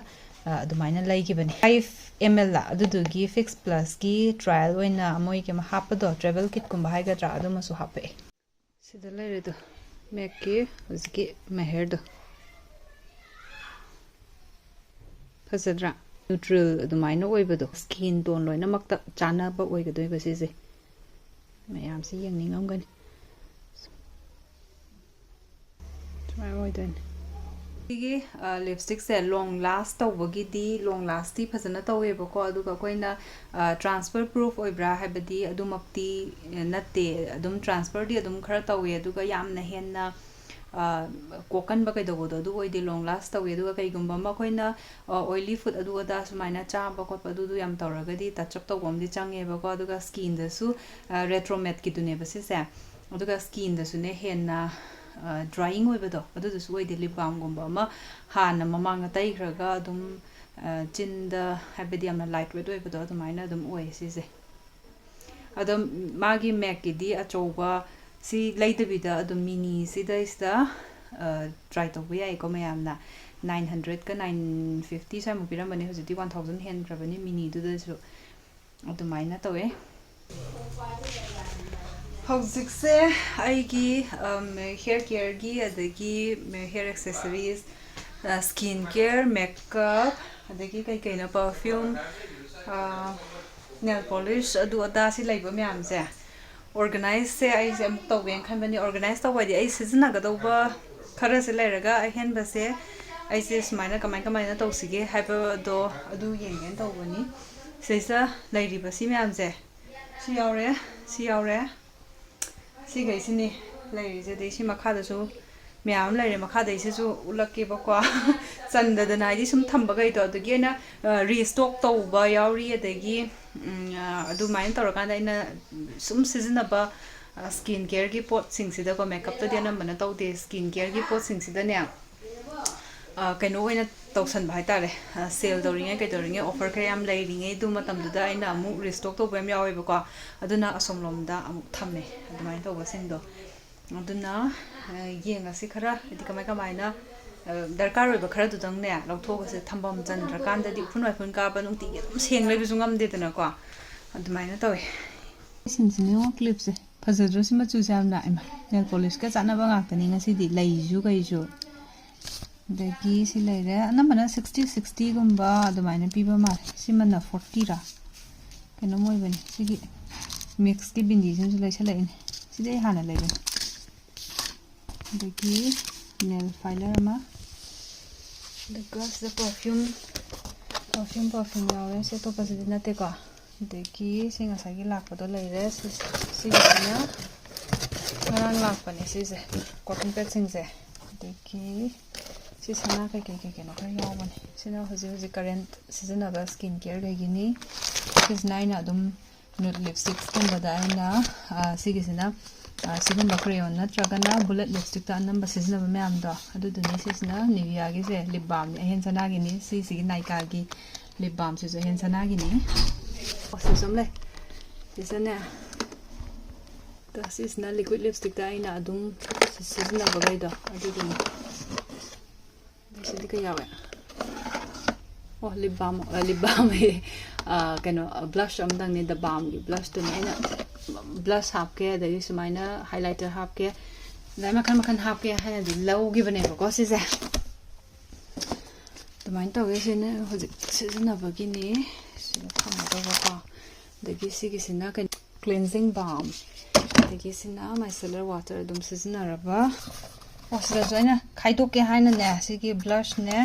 ꯑ, ꯑꯗꯨꯃꯥꯏꯅ ꯂꯩꯈꯤꯕꯅꯦ꯫ ꯐꯥꯏꯚ ꯑꯦꯝ ꯑꯦꯜ ꯂ ꯑꯗꯨꯗꯨꯒꯤ ꯐꯤꯛꯁ ꯄ꯭ꯂꯁꯀꯤ ꯇ꯭ꯔꯥꯌꯦꯜ ꯑꯣꯏꯅ ꯃꯣꯏꯒꯤ ꯑꯃ ꯍꯥꯞꯄꯗꯣ, ꯇ꯭ꯔꯥꯚꯦꯜ ꯀꯤꯠꯀꯨꯝꯕ ꯍꯥꯏꯒꯗ꯭ꯔꯥ, ꯑꯗꯨꯃꯁꯨ ꯍꯥꯞꯄꯛꯑꯦ꯫ ꯁꯤꯗ ꯂꯩꯔꯦꯗꯣ, ꯃꯦꯛꯀꯤ ꯍꯧꯖꯤꯛꯀꯤ ꯃꯦꯍꯔꯗꯣ꯫ ꯐꯖꯗ꯭ꯔꯥ? ꯅ꯭ꯌꯨꯇ꯭ꯔꯦꯜ ꯑꯗꯨꯃꯥꯏꯅ ꯑꯣꯏꯕꯗꯣ, ꯁ꯭ꯀꯤꯟ ꯇꯣꯟ ꯂꯣꯏꯅꯃꯛꯇ ꯆꯥꯟꯅꯕ ꯑꯣꯏꯒꯗꯣꯏꯕ ꯁꯤꯁꯦ꯫ ꯃꯌꯥꯝꯁꯤ ꯌꯦꯡꯅꯤꯡꯉꯝꯒꯅꯤ꯫ ꯁꯨꯃꯥꯏꯅ ꯑꯣꯏꯗꯣꯏꯅꯦ꯫ ꯁꯤꯒꯤ, ꯑ, ꯂꯤꯞꯁꯇꯤꯛꯁꯦ ꯂꯣꯡ ꯂꯥꯁ ꯇꯧꯕꯒꯤꯗꯤ, ꯂꯣꯡ ꯂꯥꯁꯇꯤ ꯐꯖꯅ ꯇꯧꯋꯦꯕꯀꯣ꯫ ꯑꯗꯨꯒ ꯑꯩꯈꯣꯏꯅ, ꯑ, ꯇ꯭ꯔꯥꯟꯁꯐꯔ ꯄ꯭ꯔꯨꯐ ꯑꯣꯏꯕ꯭ꯔꯥ ꯍꯥꯏꯕꯗꯤ ꯑꯗꯨꯃꯛꯇꯤ, ꯑ, ꯅꯠꯇꯦ꯫ ꯑꯗꯨꯝ ꯇ꯭ꯔꯥꯟꯁꯐꯔꯗꯤ ꯑꯗꯨꯝ ꯈꯔ ꯇꯧꯋꯦ, ꯑꯗꯨꯒ ꯌꯥꯝꯅ ꯍꯦꯟꯅ, ꯑ, ꯀꯣꯛꯀꯟꯕ ꯀꯩꯗꯧꯕꯗꯣ ꯑꯗꯨ ꯑꯣꯏꯗꯦ, ꯂꯣꯡ ꯂꯥꯁ ꯇꯧꯋꯦ꯫ ꯑꯗꯨꯒ ꯀꯩꯒꯨꯝꯕ ꯑꯃ ꯑꯩꯈꯣꯏꯅ, ꯑ, ꯑꯣꯏꯂꯤ ꯐꯨꯗ ꯑꯗꯨ ꯑꯗꯥ ꯁꯨꯃꯥꯏꯅ ꯆꯥꯕ ꯈꯣꯠꯄ ꯑꯗꯨꯗꯨ ꯌꯥꯝ ꯇꯧꯔꯒꯗꯤ ꯇꯆ ꯑꯞ ꯇꯧꯕ ꯑꯃꯗꯤ ꯆꯪꯉꯦꯕꯀꯣ꯫ ꯑꯗꯨꯒ ꯁ꯭ꯀꯤꯟꯗꯁꯨ, ꯑ, ꯔꯦꯇ꯭ꯔꯣꯃꯦꯠꯀꯤꯗꯨꯅꯦꯕ ꯁꯤꯁꯦ꯫ ꯑꯗꯨꯒ ꯁ꯭ꯀꯤꯟꯗꯁꯨꯅꯦ ꯍꯦꯟꯅ, ꯑ, ꯗ꯭ꯔꯥꯏꯌꯤꯡ ꯑꯣꯏꯕꯗꯣ ꯑꯗꯨꯗꯨꯁꯨ ꯑꯣꯏꯗꯦ꯫ ꯂꯤꯞ ꯕꯥꯝꯒꯨꯝꯕ ꯑꯃ ꯍꯥꯟꯅ ꯃꯃꯥꯡꯗ ꯇꯩꯈ꯭ꯔꯒ ꯑꯗꯨꯝ ꯆꯤꯟꯗ, ꯍꯥꯏꯕꯗꯤ ꯌꯥꯝꯅ ꯂꯥꯏꯠ ꯋꯦꯠ ꯑꯣꯏꯕꯗꯣ ꯑꯗꯨꯃꯥꯏꯅ ꯑꯗꯨꯝ ꯑꯣꯏ ꯁꯤꯁꯦ꯫ ꯑꯗꯣ ꯃꯥꯒꯤ ꯃꯦꯛꯀꯤꯗꯤ ꯑꯆꯧꯕ ꯁꯤ ꯂꯩꯗꯕꯤꯗ ꯑꯗꯨꯝ ꯃꯤꯅꯤ ꯁꯤꯗꯩꯁꯤꯗ ꯇ꯭ꯔꯥꯏ ꯇꯧꯕ ꯌꯥꯏꯀꯣ ꯃꯌꯥꯝꯅ꯫ ꯅꯥꯏꯟ ꯍꯟꯗ꯭ꯔꯦꯗꯀ ꯅꯥꯏꯟ ꯐꯤꯐꯇꯤ ꯁ꯭ꯋꯥꯏꯃꯨꯛ ꯄꯤꯔꯝꯕꯅꯤ, ꯍꯧꯖꯤꯛꯇꯤ ꯋꯥꯟ ꯊꯥꯎꯖꯟ ꯍꯦꯟꯈ꯭ꯔꯕꯅꯤ ꯃꯤꯅꯤꯗꯨꯗꯁꯨ꯫ ꯑꯗꯨꯃꯥꯏꯅ ꯇꯧꯋꯦ꯫ ꯍꯧꯖꯤꯛꯁꯦ ꯑꯩꯒꯤ ꯍꯦꯌꯔ ꯀꯦꯌꯔꯒꯤ, ꯑꯗꯒꯤ hair accessories, skin care, makeup, ꯑꯗꯒꯤ ꯀꯩ ꯀꯩꯅꯣ, ꯄꯔꯐ꯭ꯌꯨꯝ, ꯅꯦꯜ ꯄꯣꯂꯤꯁ, ꯑꯗꯨ ꯑꯗꯥ ꯁꯤ ꯂꯩꯕ ꯃꯌꯥꯝꯁꯦ ꯑꯣꯔꯒꯅꯥꯏꯁꯁꯦ ꯑꯩꯁꯦ ꯑꯃꯨꯛ ꯇꯧꯒꯦꯅ ꯈꯟꯕꯅꯤ꯫ ꯑꯣꯔꯒꯅꯥꯏꯁ ꯇꯧꯕ ꯍꯥꯏꯗꯤ ꯑꯩ ꯁꯤꯖꯤꯟꯅꯒꯗꯧꯕ ꯈꯔꯁꯦ ꯂꯩꯔꯒ ꯑꯍꯦꯟꯕꯁꯦ ꯑꯩꯁꯦ ꯁꯨꯃꯥꯏꯅ ꯀꯃꯥꯏ ꯀꯃꯥꯏꯅ ꯇꯧꯁꯤꯒꯦ ꯍꯥꯏꯕꯗꯣ ꯑꯗꯨ ꯌꯦꯡꯒꯦꯅ ꯇꯧꯕꯅꯤ꯫ ꯁꯤꯗꯩꯁꯤꯗ ꯂꯩꯔꯤꯕ ꯁꯤ ꯃꯌꯥꯝꯁꯦ, ꯁꯤ ꯌꯥꯎꯔꯦ, ꯁꯤ ꯌꯥꯎꯔꯦ, ꯁꯤꯈꯩꯁꯤꯅꯤ ꯂꯩꯔꯤꯁꯦ꯫ ꯑꯗꯩ ꯁꯤ ꯃꯈꯥꯗꯁꯨ ꯃꯌꯥꯝ ꯑꯃ ꯂꯩꯔꯦ, ꯃꯈꯥꯗꯩꯁꯤꯁꯨ ꯎꯠꯂꯛꯀꯦꯕꯀꯣ꯫ ꯆꯟꯗꯗꯅ ꯍꯥꯏꯗꯤ ꯁꯨꯝ ꯊꯝꯕꯈꯩꯗꯣ ꯑꯗꯨꯒꯤ ꯑꯩꯅ ꯔꯤꯁ꯭ꯇꯣꯛ ꯇꯧꯕ ꯌꯥꯎꯔꯤ꯫ ꯑꯗꯒꯤ ꯎꯝ, ꯑ, ꯑꯗꯨꯃꯥꯏꯅ ꯇꯧꯔꯀꯥꯟꯗ ꯑꯩꯅ ꯁꯨꯝ ꯁꯤꯖꯤꯟꯅꯕ ꯁ꯭ꯀꯤꯟ ꯀꯦꯌꯔꯒꯤ ꯄꯣꯠꯁꯤꯡꯁꯤꯗꯀꯣ, ꯃꯦꯛꯀꯞꯇꯗꯤ ꯑꯅꯝꯕꯅ ꯇꯧꯗꯦ, ꯁ꯭ꯀꯤꯟ ꯀꯦꯌꯔꯒꯤ ꯄꯣꯠꯁꯤꯡꯁꯤꯗꯅꯦ, ꯑ, ꯀꯩꯅꯣ ꯑꯣꯏꯅ ꯇꯧꯁꯟꯕ ꯍꯥꯏꯇꯥꯔꯦ꯫ ꯁꯦꯜ ꯇꯧꯔꯤꯉꯩ ꯀꯩꯗꯧꯔꯤꯉꯩ ꯑꯣꯐꯔ ꯈꯔ ꯌꯥꯝ ꯂꯩꯔꯤꯉꯩ ꯑꯗꯨ ꯃꯇꯝꯗꯨꯗ ꯑꯩꯅ ꯑꯃꯨꯛ ꯔꯤꯁ꯭ꯇꯣꯛ ꯇꯧꯕ ꯌꯥꯝ ꯌꯥꯎꯋꯦꯕꯀꯣ꯫ ꯑꯗꯨꯅ ꯑꯁꯣꯝꯂꯣꯝꯗ ꯑꯃꯨꯛ ꯊꯝꯃꯦ ꯑꯗꯨꯃꯥꯏꯅ ꯇꯧꯕꯁꯤꯡꯗꯣ꯫ ꯑꯗꯨꯅ ꯌꯦꯡꯉꯁꯤ ꯈꯔ, ꯍꯥꯏꯗꯤ ꯀꯃꯥꯏ ꯀꯃꯥꯏꯅ ꯗꯔꯀꯥꯔ ꯑꯣꯏꯕ ꯈꯔꯗꯨꯗꯪꯅꯦ ꯂꯧꯊꯣꯛꯑꯒꯁꯦ, ꯊꯝꯐꯝ ꯆꯟꯗ꯭ꯔꯀꯥꯟꯗꯗꯤ ꯎꯐꯨꯟ ꯋꯥꯏꯐꯨꯟ ꯀꯥꯕ ꯅꯨꯡꯇꯤꯒꯤ ꯑꯗꯨꯝ ꯁꯦꯡ ꯂꯩꯕꯁꯨ ꯉꯝꯗꯦꯗꯅꯀꯣ꯫ ꯑꯗꯨꯃꯥꯏꯅ ꯇꯧꯋꯦ꯫ ꯁꯤꯁꯤꯅ ꯌꯦꯡꯉꯣ, ꯀ꯭ꯂꯤꯞꯁꯦ ꯐꯖꯗ꯭ꯔꯣ? ꯁꯤ ꯃꯆꯨꯁꯦ ꯌꯥꯝ ꯂꯥꯛꯑꯦ꯫ ꯃꯥ ꯅꯦꯜ ꯄꯣꯂꯤꯁꯀ ꯆꯥꯟꯅꯕ ꯉꯥꯛꯇꯅꯤ ꯉꯁꯤꯗꯤ, ꯂꯩꯁꯨ ꯀꯩꯁꯨ꯫ ꯑꯗꯒꯤ ꯁꯤ ꯂꯩꯔꯦ, ꯑꯅꯝꯕꯅ ꯁꯤꯛꯁꯇꯤ ꯁꯤꯛꯁꯇꯤꯒꯨꯝꯕ ꯑꯗꯨꯃꯥꯏꯅ ꯄꯤꯕ ꯃꯥꯜꯂꯦ꯫ ꯁꯤꯃꯅ ꯐꯣꯔꯇꯤꯔꯥ ꯀꯩꯅꯣꯝ ꯑꯣꯏꯕꯅꯤ꯫ ꯁꯤꯒꯤ ꯃꯤꯛꯁꯀꯤ ꯕꯤꯟꯗꯤꯁꯤꯃꯁꯨ ꯂꯩꯁꯜꯂꯛꯏꯅꯦ꯫ ꯁꯤꯗꯤ ꯑꯩ ꯍꯥꯟꯅ ꯂꯩꯕꯅꯤ꯫ ꯑꯗꯒꯤ ꯅꯦꯜ ꯐꯥꯏꯂꯔ ꯑꯃ, ꯑꯗꯨꯒ ꯁꯤꯗ ꯄꯔꯐ꯭ꯌꯨꯝ, ꯄꯔꯐ꯭ꯌꯨꯝ, ꯄꯔꯐ꯭ꯌꯨꯝ ꯌꯥꯎꯔꯦ꯫ ꯁꯤ ꯑꯇꯣꯞꯄꯁꯤꯗꯤ ꯅꯠꯇꯦꯀꯣ꯫ ꯑꯗꯒꯤ ꯁꯤ ꯉꯁꯥꯏꯒꯤ ꯂꯥꯛꯄꯗꯣ ꯂꯩꯔꯦ꯫ ꯁꯤ, ꯁꯤꯒꯤꯁꯤꯅ ꯉꯔꯥꯡ ꯂꯥꯛꯄꯅꯦ ꯁꯤꯁꯦ, ꯀꯣꯇꯟ ꯄꯦꯠꯁꯤꯡꯁꯦ꯫ ꯑꯗꯒꯤ ꯁꯤ ꯁꯅꯥ ꯀꯩꯀꯩ ꯀꯩ ꯀꯩꯅꯣ ꯈꯔ ꯌꯥꯎꯕꯅꯦ꯫ ꯁꯤꯅ ꯍꯧꯖꯤꯛ ꯍꯧꯖꯤꯛ ꯀꯔꯦꯟ ꯁꯤꯖꯤꯟꯅꯕ ꯁ꯭ꯀꯤꯟ ꯀꯦꯌꯔ ꯀꯩꯒꯤꯅꯤ꯫ ꯁꯤꯁꯤꯅ ꯑꯩꯅ ꯑꯗꯨꯝ ꯅꯨꯠ ꯂꯤꯞꯁꯇꯤꯛꯁꯀꯨꯝꯕꯗ ꯑꯩꯅ, ꯑ, ꯁꯤꯒꯤꯁꯤꯅ ꯑ, ꯁꯤꯒꯨꯝꯕ crayon ꯅꯠꯇ꯭ꯔꯒꯅ bullet lipstickꯇ ꯑꯅꯝꯕ ꯁꯤꯖꯤꯟꯅꯕ ꯃꯌꯥꯝꯗꯣ, ꯑꯗꯨꯗꯨꯅꯤ꯫ ꯁꯤꯁꯤꯅ Niveaꯒꯤꯁꯦ lip balmꯅꯤ, ꯑꯍꯦꯟ ꯁꯅꯥꯒꯤꯅꯤ꯫ ꯁꯤꯁꯤꯒꯤ Nykꯥꯒꯤ lip balmꯁꯤꯁꯨ ꯑꯍꯦꯟ ꯁꯅꯥꯒꯤꯅꯤ꯫ ꯑꯣ, ꯁꯤꯁꯨ ꯑꯃ ꯂꯩ꯫ ꯁꯤꯁꯤꯅꯅꯦ, ꯇ-, ꯁꯤꯁꯤꯅ liquid lipstickꯇ ꯑꯩꯅ ꯑꯗꯨꯝ ꯁꯤ-, ꯁꯤꯖꯤꯟꯅꯕꯈꯩꯗꯣ ꯑꯗꯨꯗꯨꯅꯤ꯫ ꯑꯗꯩ ꯁꯤꯗꯤ ꯀꯩ ꯌꯥꯎꯋꯦ? ꯑꯣ, lip balm, ꯑ, lip balm ꯑꯌꯦ꯫ ꯑ, ꯀꯩꯅꯣ, ꯑ, blush ꯑꯝꯇꯪꯅꯦ, The Balmꯒꯤ blushꯇꯨꯅꯦ꯫ ꯑꯩꯅ blush ꯍꯥꯞꯀꯦ, ꯑꯗꯒꯤ ꯁꯨꯃꯥꯏꯅ highlighter ꯍꯥꯞꯀꯦ, ꯑꯗꯩ ꯃꯈꯜ ꯃꯈꯜ ꯍꯥꯞꯀꯦ ꯍꯥꯏꯅꯗꯤ ꯂꯧꯈꯤꯕꯅꯦꯕꯀꯣ ꯁꯤꯁꯦ꯫ ꯑꯗꯨꯃꯥꯏꯅ ꯇꯧꯋꯦ꯫ ꯁꯤꯅ ꯍꯧꯖꯤꯛ ꯁꯤꯖꯤꯟꯅꯕꯒꯤꯅꯤ꯫ ꯁꯤꯗ ꯊꯝꯒꯗꯕꯀꯣ꯫ ꯑꯗꯒꯤ ꯁꯤꯒꯤꯁꯤꯅ ꯀꯩꯅꯣ, cleansing balm꯫ ꯑꯗꯒꯤ ꯁꯤꯅ micellar water ꯑꯗꯨꯝ ꯁꯤꯖꯤꯟꯅꯔꯕ꯫ ꯑꯣ, ꯁꯤꯗꯁꯨ ꯑꯩꯅ ꯈꯥꯏꯗꯣꯛꯀꯦ ꯍꯥꯏꯅꯅꯦ, ꯁꯤꯒꯤ blushꯅꯦ,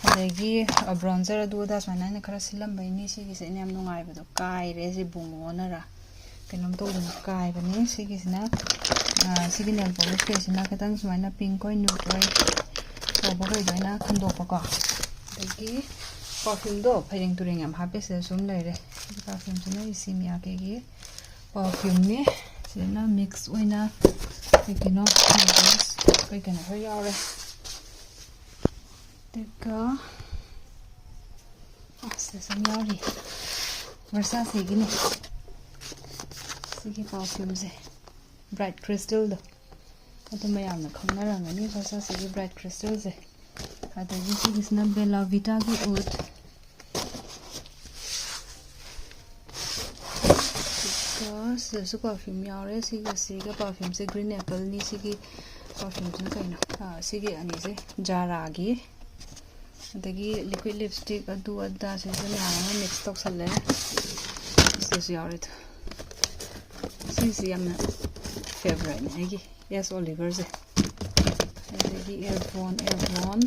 ꯑꯗꯒꯤ, ꯑ, bronzer ꯑꯗꯨ ꯑꯗꯥ ꯁꯨꯃꯥꯏꯅ ꯑꯩꯅ ꯈꯔ ꯁꯤꯜꯂꯝꯕꯩꯅꯤ꯫ ꯁꯤꯒꯤꯁꯦ ꯑꯩꯅ ꯌꯥꯝ ꯅꯨꯡꯉꯥꯏꯕꯗꯣ ꯀꯥꯏꯔꯦ꯫ ꯁꯤ ꯕꯨꯡꯉꯣꯅꯔ ꯀꯩꯅꯣꯝ ꯇꯧꯗꯅ ꯀꯥꯏꯕꯅꯤ꯫ ꯁꯤꯒꯤꯁꯤꯅ, ꯑ, ꯁꯤꯒꯤ nail polish ꯀꯩꯁꯤꯅ ꯈꯤꯇꯪ ꯁꯨꯃꯥꯏꯅ pink ꯑꯣꯏ, nude ꯑꯣꯏ ꯇꯧꯕꯈꯩꯗꯣ ꯑꯩꯅ ꯈꯟꯗꯣꯛꯄꯀꯣ꯫ ꯑꯗꯒꯤ perfumeꯗꯣ ꯐꯩꯔꯦꯡ ꯇꯨꯔꯦꯡ ꯌꯥꯝ ꯍꯥꯞꯄꯦ, ꯁꯤꯗ ꯁꯨꯝ ꯂꯩꯔꯦ꯫ ꯁꯤꯒꯤ perfumeꯁꯤꯅ ꯏꯁꯤ ꯃꯤꯌꯥꯀꯦꯒꯤ perfumeꯅꯤ꯫ ꯁꯤꯗꯅ mix ꯑꯣꯏꯅ ꯀꯩ ꯀꯩꯅꯣ, ꯀꯩ ꯀꯩꯅꯣ ꯈꯔ ꯌꯥꯎꯔꯦ꯫ ꯑꯗꯨꯒ ꯑꯁ, ꯁꯤꯗꯁꯨ ꯑꯃ ꯌꯥꯎꯔꯤ꯫ Versaceꯒꯤꯅꯤ꯫ ꯁꯤꯒꯤ perfumeꯁꯦ, Bright Crystalꯗꯣ꯫ ꯑꯗꯨ ꯃꯌꯥꯝꯅ ꯈꯪꯅꯔꯝꯒꯅꯤ, Versaceꯒꯤ Bright Crystalꯁꯦ꯫ ꯑꯗꯒꯤ ꯁꯤꯒꯤꯁꯤꯅ Bella Vitaꯒꯤ Oud꯫ ꯑꯗꯨꯒ ꯁꯤꯗꯁꯨ perfume ꯌꯥꯎꯔꯦ꯫ ꯁꯤꯒ ꯁꯤꯒ perfumeꯁꯦ Green Appleꯅꯤ꯫ ꯁꯤꯒꯤ perfumeꯁꯤꯅ ꯀꯩꯅꯣ? ꯑꯥ, ꯁꯤꯒꯤ ꯑꯅꯤꯁꯦ Zaraꯒꯤ꯫ ꯑꯗꯒꯤ liquid lipstick ꯑꯗꯨ ꯑꯗꯥ ꯁꯤꯁꯨ ꯃꯌꯥꯝ ꯑꯃ mix ꯇꯧꯁꯜꯂꯦ꯫ ꯁꯤꯗꯁꯨ ꯌꯥꯎꯔꯦ꯫ ꯁꯤꯁꯤ ꯌꯥꯝꯅ favouriteꯅꯦ ꯑꯩꯒꯤ, Estee Lauderꯁꯦ꯫ ꯑꯗꯒꯤ Earbonne, Earbonne꯫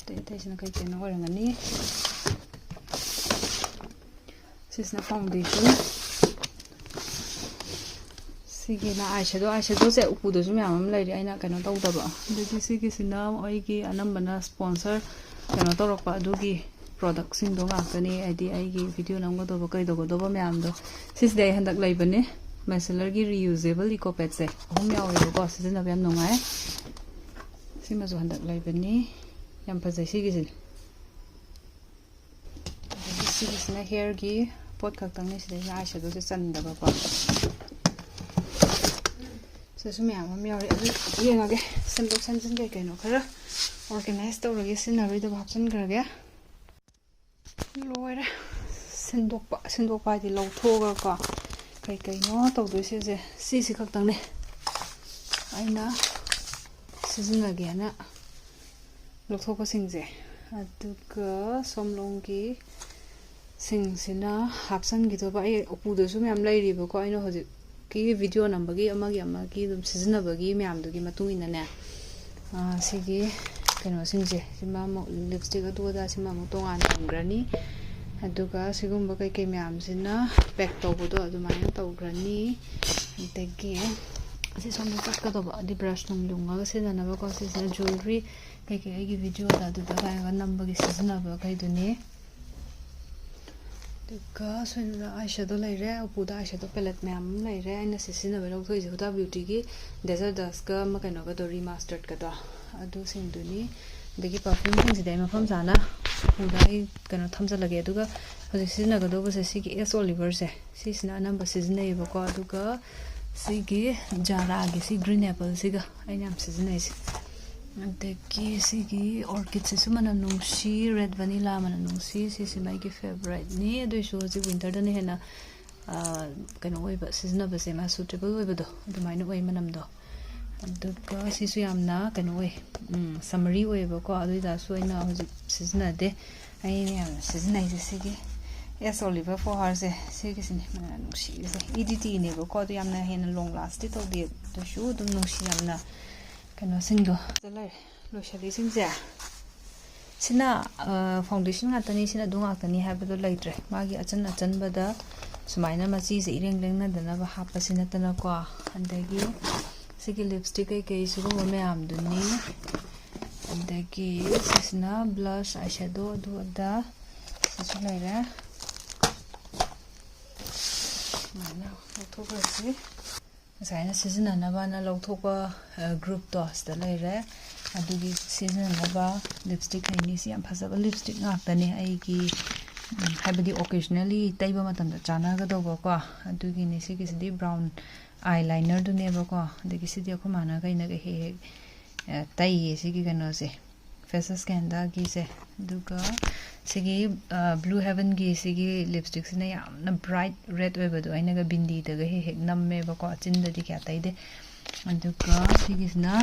ꯑꯇꯩ ꯑꯇꯩꯁꯤꯅ ꯀꯩ ꯀꯩꯅꯣ ꯑꯣꯏꯔꯝꯒꯅꯤ꯫ ꯁꯤꯁꯤꯅ foundation꯫ ꯁꯤꯒꯤꯅ eyeshadow, eyeshadowꯁꯦ ꯎꯄꯨꯗꯁꯨ ꯃꯌꯥꯝ ꯑꯃ ꯂꯩꯔꯤ, ꯑꯩꯅ ꯀꯩꯅꯣ ꯇꯧꯗꯕ꯫ ꯑꯗꯒꯤ ꯁꯤꯒꯤꯁꯤꯅ ꯑꯩꯒꯤ ꯑꯅꯝꯕꯅ sponsor ꯀꯩꯅꯣ ꯇꯧꯔꯛꯄ ꯑꯗꯨꯒꯤ productꯁꯤꯡꯗꯣ ꯉꯥꯛꯇꯅꯤ, ꯍꯥꯏꯗꯤ ꯑꯩꯒꯤ video ꯅꯝꯒꯗꯧꯕ ꯀꯩꯗꯧꯒꯗꯧꯕ ꯃꯌꯥꯝꯗꯣ꯫ ꯁꯤꯁꯤꯗꯤ ꯑꯩ ꯍꯟꯗꯛ ꯂꯩꯕꯅꯦ꯫ Micellarꯒꯤ reusable eco padꯁꯦ ꯑꯍꯨꯝ ꯌꯥꯎꯋꯦꯕꯀꯣ, ꯁꯤꯖꯤꯟꯅꯕ ꯌꯥꯝ ꯅꯨꯡꯉꯥꯏ꯫ ꯁꯤꯃꯁꯨ ꯍꯟꯗꯛ ꯂꯩꯕꯅꯤ, ꯌꯥꯝ ꯐꯖꯩ ꯁꯤꯒꯤꯁꯤꯅꯦ꯫ ꯑꯗꯒꯤ ꯁꯤꯒꯤꯁꯤꯅ hairꯒꯤ ꯄꯣꯠ ꯈꯛꯇꯪꯅꯤ, ꯁꯤꯗꯩꯁꯤꯗ eyeshadowꯁꯦ ꯆꯟꯗꯕꯀꯣ꯫ ꯁꯤꯗꯁꯨ ꯃꯌꯥꯝ ꯑꯃ ꯌꯥꯎꯔꯤ, ꯑꯗꯨ ꯌꯦꯡꯉꯒꯦ꯫ ꯁꯦꯝꯗꯣꯛ ꯁꯦꯝꯖꯤꯟ ꯀꯩ ꯀꯩꯅꯣ ꯈꯔ organize ꯇꯧꯔꯒꯦ, ꯁꯤꯖꯤꯟꯅꯔꯣꯏꯗꯕ ꯍꯥꯞꯆꯤꯟꯈ꯭ꯔꯒꯦ꯫ ꯂꯣꯏꯔꯦ꯫ ꯁꯤꯟꯗꯣꯛꯄ ꯁꯤꯟꯗꯣꯛꯄ ꯍꯥꯏꯗꯤ ꯂꯧꯊꯣꯛꯑꯒꯀꯣ, ꯀꯩ ꯀꯩꯅꯣ ꯇꯧꯗꯣꯏꯁꯦ꯫ ꯁꯤꯁꯦ, ꯁꯤꯁꯤ ꯈꯛꯇꯪꯅꯦ ꯑꯩꯅ ꯁꯤꯖꯤꯟꯅꯒꯦꯅ ꯂꯧꯊꯣꯛꯄꯁꯤꯡꯁꯦ꯫ ꯑꯗꯨꯒ ꯁꯣꯝꯂꯣꯝꯒꯤ ꯁꯤꯡꯁꯤꯅ ꯍꯥꯞꯆꯤꯟꯈꯤꯗꯧꯕ꯫ ꯑꯩ ꯎꯄꯨꯗꯁꯨ ꯃꯌꯥꯝ ꯂꯩꯔꯤꯕꯀꯣ, ꯑꯩꯅ ꯍꯧꯖꯤꯛꯀꯤ video ꯅꯝꯕꯒꯤ ꯑꯃꯒꯤ ꯑꯃꯒꯤ ꯑꯗꯨꯝ ꯁꯤꯖꯤꯟꯅꯕꯒꯤ ꯃꯌꯥꯝꯗꯨꯒꯤ ꯃꯇꯨꯡ ꯏꯟꯅꯅꯦ꯫ ꯑꯥ, ꯁꯤꯒꯤ ꯀꯩꯅꯣꯁꯤꯡꯁꯦ, ꯁꯤꯃ ꯑꯃꯨꯛ lipstick ꯑꯗꯨ ꯑꯗꯥ, ꯁꯤꯃ ꯑꯃꯨꯛ ꯇꯣꯉꯥꯟ ꯊꯝꯈ꯭ꯔꯅꯤ꯫ ꯑꯗꯨꯒ ꯁꯤꯒꯨꯝꯕ ꯀꯩꯀꯩ ꯃꯌꯥꯝꯁꯤꯅ pack ꯇꯧꯕꯗꯣ ꯑꯗꯨꯃꯥꯏꯅ ꯇꯧꯈ꯭ꯔꯅꯤ꯫ ꯑꯗꯒꯤ ꯑꯁꯤ ꯁꯣꯝꯗ ꯆꯠꯀꯗꯧꯕ, ꯑꯗꯤ brush ꯅꯨꯡ ꯌꯨꯡꯉꯒ ꯁꯤꯖꯤꯟꯅꯅꯕꯀꯣ꯫ ꯁꯤꯁꯤꯅ jewelry ꯀꯩꯀꯩ ꯑꯩꯒꯤ videoꯗ ꯑꯗꯨꯗ ꯀꯥꯏꯔꯒ ꯅꯝꯕꯒꯤ ꯁꯤꯖꯤꯟꯅꯕꯈꯩꯗꯨꯅꯤ꯫ ꯑꯗꯨꯒ ꯁꯣꯝꯗ eyeshadow ꯂꯩꯔꯦ, ꯎꯄꯨꯗ eyeshadow palette ꯃꯌꯥꯝ ꯑꯃ ꯂꯩꯔꯦ꯫ ꯑꯩꯅ ꯁꯤ ꯁꯤꯖꯤꯟꯅꯕꯩ ꯂꯧꯊꯣꯛꯏꯁꯦ Huda Beautyꯒꯤ Dazzle Dustꯀ ꯑꯃ ꯀꯩꯅꯣꯒꯗꯣ, Remasteredꯀꯗꯣ, ꯑꯗꯨꯁꯤꯡꯗꯨꯅꯤ꯫ ꯑꯗꯒꯤ perfumeꯁꯤꯡꯁꯤꯗꯤ ꯑꯩ ꯃꯐꯝ ꯆꯥꯅ ꯎꯄꯨꯗ ꯑꯩ ꯀꯩꯅꯣ ꯊꯝꯖꯤꯜꯂꯒꯦ꯫ ꯑꯗꯨꯒ ꯍꯧꯖꯤꯛ ꯁꯤꯖꯤꯟꯅꯒꯗꯧꯕꯁꯦ ꯁꯤꯒꯤ Ace Oliverꯁꯦ, ꯁꯤꯁꯤꯅ ꯑꯅꯝꯕ ꯁꯤꯖꯤꯟꯅꯩꯌꯦꯕꯀꯣ꯫ ꯑꯗꯨꯒ ꯁꯤꯒꯤ Zaraꯒꯤ ꯁꯤ Green Appleꯁꯤꯒ ꯑꯩꯅ ꯌꯥꯝ ꯁꯤꯖꯤꯟꯅꯩꯁꯦ꯫ ꯑꯗꯒꯤ ꯁꯤꯒꯤ Orchidꯁꯤꯁꯨ ꯃꯅꯝ ꯅꯨꯡꯁꯤ, Red Vanilla ꯃꯅꯝ ꯅꯨꯡꯁꯤ꯫ ꯁꯤꯁꯤꯃ ꯑꯩꯒꯤ favouriteꯅꯤ꯫ ꯑꯗꯨꯏꯁꯨ ꯍꯧꯖꯤꯛ winterꯗꯅ ꯍꯦꯟꯅ, ꯑꯥ, ꯀꯩꯅꯣ ꯑꯣꯏꯕ, ꯁꯤꯖꯤꯟꯅꯕꯁꯦ ꯃꯥ suitable ꯑꯣꯏꯕꯗꯣ ꯑꯗꯨꯃꯥꯏꯅ ꯑꯣꯏ ꯃꯅꯝꯗꯣ꯫ ꯑꯗꯨꯒ ꯁꯤꯁꯨ ꯌꯥꯝꯅ ꯀꯩꯅꯣ ꯑꯣꯏ, ꯎꯝ, summery ꯑꯣꯏꯌꯦꯕꯀꯣ꯫ ꯑꯗꯨ ꯑꯣꯏꯇꯥꯔꯁꯨ ꯑꯩꯅ ꯍꯧꯖꯤꯛ ꯁꯤꯖꯤꯟꯅꯗꯦ꯫ ꯑꯩꯅ ꯌꯥꯝꯅ ꯁꯤꯖꯤꯟꯅꯩꯁꯦ ꯁꯤꯒꯤ Ace Oliver for Herꯁꯦ, ꯁꯤꯒꯤꯁꯤꯅꯦ ꯃꯅꯝ ꯅꯨꯡꯁꯤꯕꯁꯦ꯫ ꯏꯗꯤꯇꯤꯅꯦꯕꯀꯣ, ꯑꯗꯨ ꯌꯥꯝꯅ ꯍꯦꯟꯅ long lastꯇꯤ ꯇꯧꯗꯦ, ꯑꯗꯨꯁꯨ ꯑꯗꯨꯝ ꯅꯨꯡꯁꯤ ꯌꯥꯝꯅ꯫ ꯀꯩꯅꯣꯁꯤꯡꯗꯣ ꯁꯤꯗ ꯂꯩꯔꯦ, ꯂꯣꯏꯁꯤꯜꯂꯤꯁꯤꯡꯁꯦ꯫ ꯁꯤꯅ, ꯑ, foundation ꯉꯥꯛꯇꯅꯤ, ꯁꯤꯅ ꯑꯗꯨ ꯉꯥꯛꯇꯅꯤ ꯍꯥꯏꯕꯗꯣ ꯂꯩꯇ꯭ꯔꯦ꯫ ꯃꯥꯒꯤ ꯑꯆꯟ ꯑꯆꯟꯕꯗ ꯁꯨꯃꯥꯏꯅ ꯃꯆꯤꯁꯦ ꯏꯔꯦꯡ ꯂꯦꯡꯅꯗꯅꯕ ꯍꯥꯞꯄꯁꯤ ꯅꯠꯇꯅꯀꯣ꯫ ꯑꯗꯒꯤ ꯁꯤꯒꯤ lipstick ꯀꯩꯀꯩ ꯁꯤꯒꯨꯝꯕ ꯃꯌꯥꯝꯗꯨꯅꯤ꯫ ꯑꯗꯒꯤ ꯁꯤꯁꯤꯅ blush, eyeshadow, ꯑꯗꯨ ꯑꯗꯥ ꯁꯤꯁꯨ ꯂꯩꯔꯦ꯫ ꯁꯨꯃꯥꯏꯅ ꯂꯧꯊꯣꯛꯈ꯭ꯔꯁꯤ꯫ ꯉꯁꯥꯏꯅ ꯁꯤꯖꯤꯟꯅꯅꯕꯅ ꯂꯧꯊꯣꯛꯄ ꯒ꯭ꯔꯨꯞꯇꯣ ꯁꯤꯗ ꯂꯩꯔꯦ꯫ ꯑꯗꯨꯒꯤ ꯁꯤꯖꯤꯟꯅꯅꯕ ꯂꯤꯞꯁꯇꯤꯛ ꯂꯩꯅꯤ꯫ ꯁꯤ ꯌꯥꯝ ꯐꯖꯕ ꯂꯤꯞꯁꯇꯤꯛ ꯉꯥꯛꯇꯅꯦ꯫ ꯑꯩꯒꯤ ꯎꯝ, ꯍꯥꯏꯕꯗꯤ ꯑꯣꯀꯦꯖꯅꯦꯜꯂꯤ ꯇꯩꯕ ꯃꯇꯝꯗ ꯆꯥꯟꯅꯒꯗꯧꯕꯀꯣ꯫ ꯑꯗꯨꯒꯤꯅꯤ꯫ ꯁꯤꯒꯤꯁꯤꯗꯤ ꯕ꯭ꯔꯥꯎꯟ ꯑꯥꯏ ꯂꯥꯏꯅꯔꯗꯨꯅꯦꯕꯀꯣ꯫ ꯑꯗꯒꯤ ꯁꯤꯗꯤ ꯑꯩꯈꯣꯏ ꯃꯥꯅ ꯀꯩꯅꯒ ꯍꯦꯛ ꯍꯦꯛ ꯑ, ꯇꯩꯌꯦ ꯁꯤꯒꯤ ꯀꯩꯅꯣꯁꯦ, ꯐꯦꯁꯁ ꯀꯦꯟꯗꯥꯒꯤꯁꯦ꯫ ꯑꯗꯨꯒ ꯁꯤꯒꯤ ꯕ꯭ꯂꯨ ꯍꯦꯕꯟꯒꯤ ꯁꯤꯒꯤ ꯂꯤꯞꯁꯇꯤꯛꯁꯤꯅ ꯌꯥꯝꯅ ꯕ꯭ꯔꯥꯏꯠ ꯔꯦꯠ ꯑꯣꯏꯕꯗꯣ ꯑꯩꯅꯒ ꯕꯤꯟꯗꯤꯗꯒ ꯍꯦꯛ ꯍꯦꯛ ꯅꯝꯃꯦꯕꯀꯣ꯫ ꯑꯆꯤꯟꯗꯗꯤ ꯀꯌꯥ ꯇꯩꯗꯦ꯫ ꯑꯗꯨꯒ ꯁꯤꯒꯤꯁꯤꯅ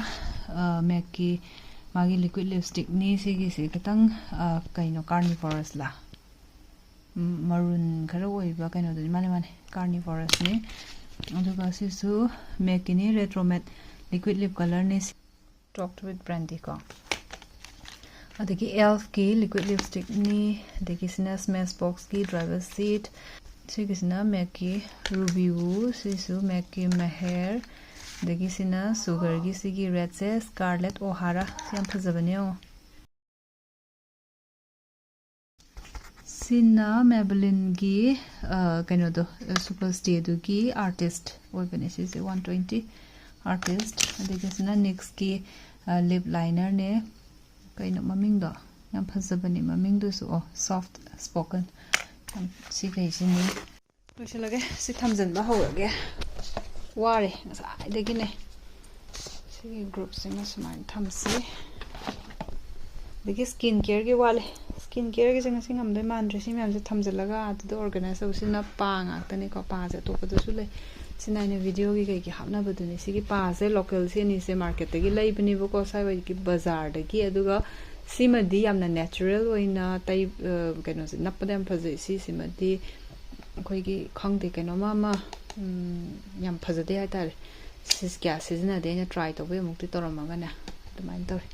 ꯃꯦꯛꯀꯤ ꯃꯥꯒꯤ ꯂꯤꯀ꯭ꯋꯤꯠ ꯂꯤꯞꯁꯇꯤꯛꯅꯤ꯫ ꯁꯤꯒꯤꯁꯤ ꯈꯤꯇꯪ ꯑ, ꯀꯩꯅꯣ, ꯀꯥꯔꯅꯤꯐꯣꯔꯁꯂ, ꯃꯔꯨꯟ ꯈꯔ ꯑꯣꯏꯕ ꯀꯩꯅꯣꯗꯨꯅꯤ꯫ ꯃꯥꯅꯦ, ꯃꯥꯅꯦ, ꯀꯥꯔꯅꯤꯐꯣꯔꯁꯅꯤ꯫ ꯑꯗꯨꯒ ꯁꯤꯁꯨ ꯃꯦꯛꯀꯤꯅꯤ, ꯔꯦꯇ꯭ꯔꯣ ꯃꯦꯠ ꯂꯤꯀ꯭ꯋꯤꯠ ꯂꯤꯞ ꯀꯂꯔꯅꯤ꯫ ꯇꯣꯛ ꯋꯤꯠ ꯕ꯭ꯔꯥꯟꯗꯤ ꯀꯣ꯫ ꯑꯗꯒꯤ ꯑꯦꯜꯐꯀꯤ ꯂꯤꯀ꯭ꯋꯤꯠ ꯂꯤꯞꯁꯇꯤꯛꯅꯤ꯫ ꯑꯗꯒꯤ ꯁꯤꯅ ꯁ꯭ꯃꯦꯁ ꯕꯣꯛꯁꯀꯤ ꯗ꯭ꯔꯥꯏꯚꯔ ꯁꯤꯠ꯫ ꯁꯤꯒꯤꯁꯤꯅ ꯃꯦꯛꯀꯤ ꯔꯨꯕꯤ ꯋꯨ꯫ ꯁꯤꯁꯨ ꯃꯦꯛꯀꯤ ꯃꯦꯍꯦꯔ꯫ ꯑꯗꯒꯤ ꯁꯤꯅ ꯁꯨꯒꯔꯒꯤ ꯁꯤꯒꯤ ꯔꯦꯠꯁꯦ, ꯁ꯭ꯀꯥꯔꯂꯦꯠ ꯑꯣꯍꯥꯔꯥ꯫ ꯁꯤ ꯌꯥꯝ ꯐꯖꯕꯅꯦ, ꯌꯦꯡꯉꯣ꯫ ꯁꯤꯅ ꯃꯦꯕꯂꯤꯟꯒꯤ ꯀꯩꯅꯣꯗꯣ, ꯁꯨꯄꯔ ꯁ꯭ꯇꯦꯗꯨꯒꯤ ꯑꯥꯔꯇꯤꯁ ꯑꯣꯏꯕꯅꯦ ꯁꯤꯁꯦ, ꯋꯥꯟ ꯇ꯭ꯋꯦꯟꯇꯤ ꯑꯥꯔꯇꯤꯁ꯫ ꯑꯗꯒꯤ ꯁꯤꯅ ꯅꯤꯛꯁꯀꯤ ꯂꯤꯞ ꯂꯥꯏꯅꯔꯅꯦ꯫ ꯀꯩꯅꯣ ꯃꯃꯤꯡꯗꯣ? ꯌꯥꯝ ꯐꯖꯕꯅꯦ ꯃꯃꯤꯡꯗꯨꯁꯨ꯫ ꯑꯣ, ꯁꯣꯐ ꯁ꯭ꯄꯣꯀꯟ꯫ ꯁꯤꯈꯩꯁꯤꯅꯤ꯫ ꯂꯣꯏꯁꯤꯜꯂꯒꯦ꯫ ꯁꯤ ꯊꯝꯖꯤꯟꯕ ꯍꯧꯔꯒꯦ꯫ ꯋꯥꯔꯦ ꯉꯁꯥꯏꯗꯒꯤꯅꯦ꯫ ꯁꯤꯒꯤ ꯒ꯭ꯔꯨꯞꯁꯤꯃ ꯁꯨꯃꯥꯏꯅ ꯊꯝꯁꯤ꯫ ꯑꯗꯒꯤ ꯁ꯭ꯀꯤꯟ ꯀꯦꯌꯔꯒꯤ ꯋꯥꯠꯂꯦ꯫ ꯁ꯭ꯀꯤꯟ ꯀꯦꯌꯔꯒꯤꯁꯦ ꯉꯁꯤ ꯉꯝꯗꯣꯏ ꯃꯥꯟꯗ꯭ꯔꯦ꯫ ꯁꯤ ꯃꯌꯥꯝꯁꯦ ꯊꯝꯖꯤꯜꯂꯒ ꯑꯥꯗ ꯑꯣꯔꯒꯅꯥꯏꯁ ꯇꯧꯕꯁꯤꯅ ꯄꯥ ꯉꯥꯛꯇꯅꯤꯀꯣ꯫ ꯄꯥꯁꯦ ꯑꯇꯣꯞꯄꯗꯁꯨ ꯂꯩ꯫ ꯁꯤꯅ ꯑꯩꯅ ꯚꯤꯗꯤꯑꯣꯒꯤ ꯀꯩꯒꯤ ꯍꯥꯞꯅꯕꯗꯨꯅꯤ꯫ ꯁꯤꯒꯤ ꯄꯥꯁꯦ ꯂꯣꯀꯦꯜ ꯁꯤ ꯑꯅꯤꯁꯦ ꯃꯥꯔꯀꯦꯠꯇꯒꯤ ꯂꯩꯕꯅꯦꯕꯀꯣ, ꯁ꯭ꯋꯥꯏꯋꯥꯏꯒꯤ ꯕꯖꯥꯔꯗꯒꯤ꯫ ꯑꯗꯨꯒ ꯁꯤꯃꯗꯤ ꯌꯥꯝꯅ ꯅꯦꯆꯔꯦꯜ ꯑꯣꯏꯅ ꯇꯩ-, ꯑ, ꯀꯩꯅꯣꯁꯦ ꯅꯞꯄꯗ ꯌꯥꯝ ꯐꯖꯩ꯫ ꯁꯤꯁꯤꯃꯗꯤ ꯑꯩꯈꯣꯏꯒꯤ, ꯈꯪꯗꯦ, ꯀꯩꯅꯣꯝꯃ ꯑꯃ, ꯎꯝ, ꯌꯥꯝ ꯐꯖꯗꯦ ꯍꯥꯏꯇꯥꯔꯦ꯫ ꯁꯤꯁ ꯀꯌꯥ ꯁꯤꯖꯤꯟꯅꯗꯦ꯫ ꯑꯩꯅ ꯇ꯭ꯔꯥꯏ ꯇꯧꯕꯩ ꯑꯃꯨꯛꯇꯤ ꯇꯧꯔꯝꯃꯒꯅꯦ꯫ ꯑꯗꯨꯃꯥꯏꯅ ꯇꯧꯋꯤ꯫